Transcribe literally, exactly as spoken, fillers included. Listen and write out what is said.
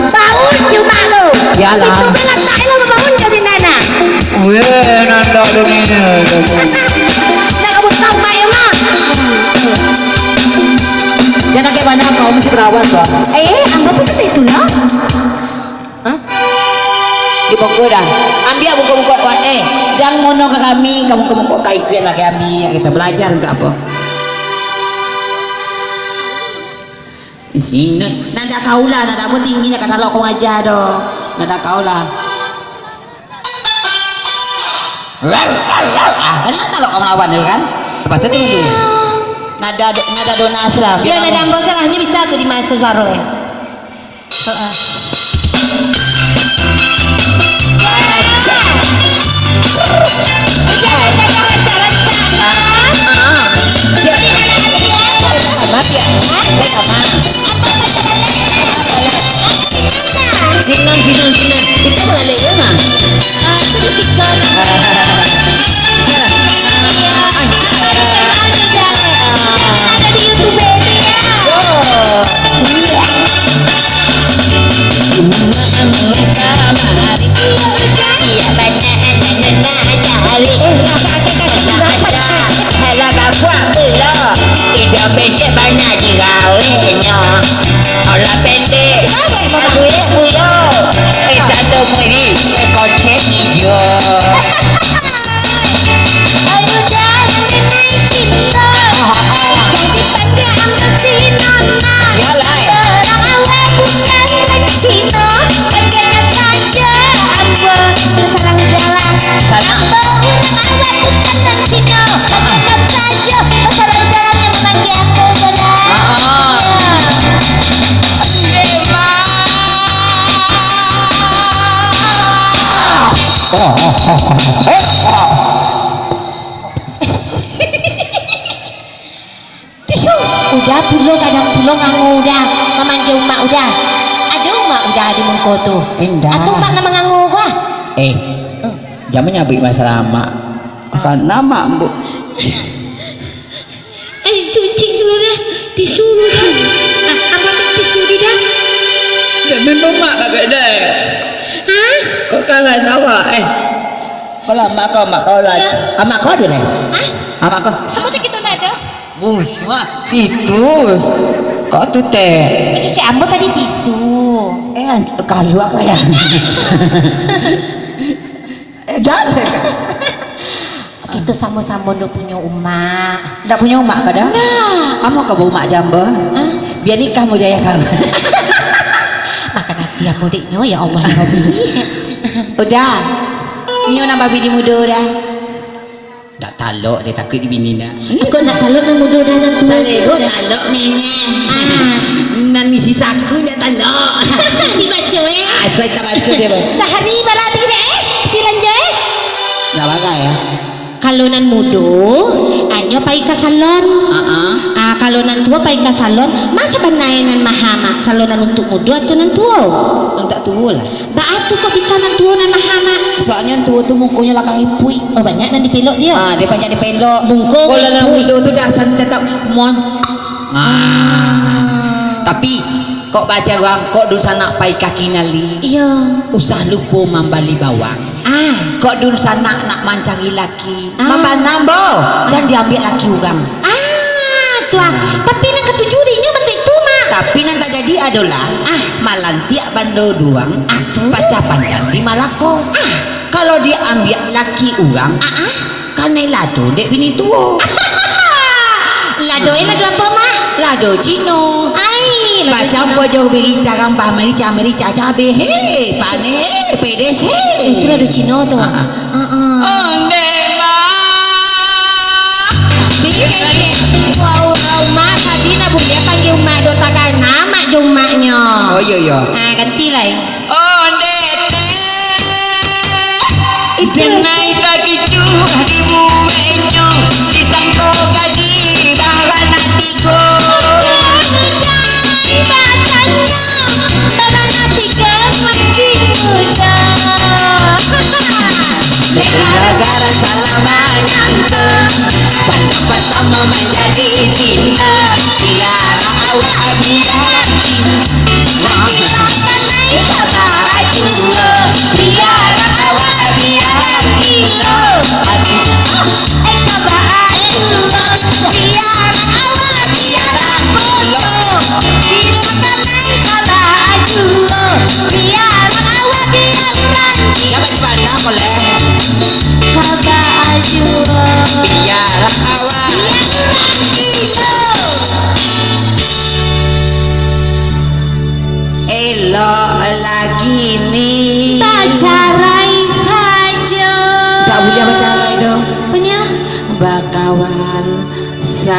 Baun cuma tu. Yalah. Itu bela tak elok baun jadi nana. Weh, nanda dunia. Nak kamu tahu main mah. Jangan kayak mana kau mesti perawan kau. Eh, ambo pun kata itulah. Hah? Di bongko dah. Ambiak bongko-bongko kuat. Eh, jangan mono ka kami, kamu bongko-bongko ka ikut lah kami. Kita belajar enggak apa? Di sini. Nanda kau lah, nanda apa tinggi, nak kata lo kau aja doh. Nanda kau lah. Ah, kan nak talok kau melawan dia kan? Terpaksa tu dulu. Nada, nada donas lah. Ya, nada ambo salahnya bisa tu di masa suara, eh. Heeh. Sinan, sinan, sinan. Itu balik ya, Mas? Ah, itu di TikTok. Iya. Ada di YouTube itu ya. Oh. Iya. Iya, banyak anak-anak cari. Eh, kakak, kakak, kakak, kakak. Alah, bapak pulo. Indomie banyak digawenyo. Olah pendek. Aduh, eh, pulo. Eh, satu mui, eh, kocek ijo. Aduh, jangan kenai cinta. Yang dipanggil ambo si Nona. Sialah, eh. Terang awak bukan Cino. Biarkan saja ambo terserang jalan. Salah. Ambo urang awak bukan Cino. Biarkan saja terserang jalan yang memanggil ambo jalan. Ah, ah. Ya. Tisu. Uda pulo, gadang pulo ngango Uda. Mamanggil umak Uda. Ado umak Uda di muko tu. Indak. Atau umak nan mangango Uda? Eh, jan manyabuik masalah amak. Karano amak, Mbok. Eh, cucik dulu dah. Tisu dulu dah. Ah, apa tu tisu di dah? Dah memang mak agak dah. Hah? Kok kangen awak, eh? Kalau amak kau, amak kau lah. Hah? Amak kau ada, eh? Hah? Amak kau. Siapa tu kita nak ada? Bus, mak. Titus. Kau tu teh. Eh, cak ambo tadi tisu. Eh, an-, kaluak lah ya. Eh, jangan. Kito samo-samo ndak punyo umak. Ndak punyo umak ka dah? Nah. Kamu ka baumak jo ambo? Hah? Bia nikah mujayah kamu. Makan hati ambo dek nyo, ya Allah, ya Rabbi. Udah. Nyo nan babini mudo dah. Ndak talok deh, takuik dibini ndak. Kok ndak talok nan mudo dah, nan tuo? Salego talok nini. Ah. Nan isi saku ndak talok. Dibaco, eh. Ah, saya tak baco dia, Bang. Sahari barabi dah, eh? Tilan je, eh? Ndak bagai, ya. Kalau nan mudo, anyo pai ka salon. Ah, ah. Ah, kalau nan tuo pai ka salon, masa bana nan maha, Mak? Salon nan untuak mudo atau nan tuo? Untuak tuo lah. Baa tu kok bisa nan tuo nan maha, Mak? Soalnyo nan tuo tu mukonyo lah ka ipuik. Oh, banyak nan dipelok dio? Ah, dia banyak dipelok. Muko. Kalau nan mudo tu dasarnyo tetap mon. Ah. Tapi kok baca urang, kok dunsanak pai ka kinali. Iyo. Usah lupo mambali bawang. Ah. Kok dunsanak nak mancari laki. Ah. Mambanam, Bo. Jan diambiak laki urang. Ah, tu ah. Tapi nan katuju dek inyo batua itu, Mak. Tapi nan tajadi adolah, ah, malantiak bando duang, ah, tu pacah pandan di Malako. Ah. Kalau diambiak laki urang, ah, ah, kanai lado dek bini tuo. Lado, eh, lado apo, Mak? Lado Cino. Ai, lado Cino. Pacang po jo biri carang, bah merica, merica cabe. He, paneh, he, pedes, he. Itu lado Cino tu. Ah, ah. Heeh. Onde, Mak. Tapi kecek, wau, wau, Mak, tadi nak buliah panggil Mak do takana, Mak jo Maknyo. Oh, iyo, iyo. Ah, ganti lai. Onde teh, itu. Denai takicuah dibueknyo, disangko gadih baranak tigo. Jangan batanyo, baranak tigo masih mudo. Gara-gara salah manyangka, pandang partamo manjadi cinta. Biar awak biar cinta, nanti lah Elok lagi ni. Tak carai sajo. Tak buliah bacarai doh. Punya? Bakawan sajo.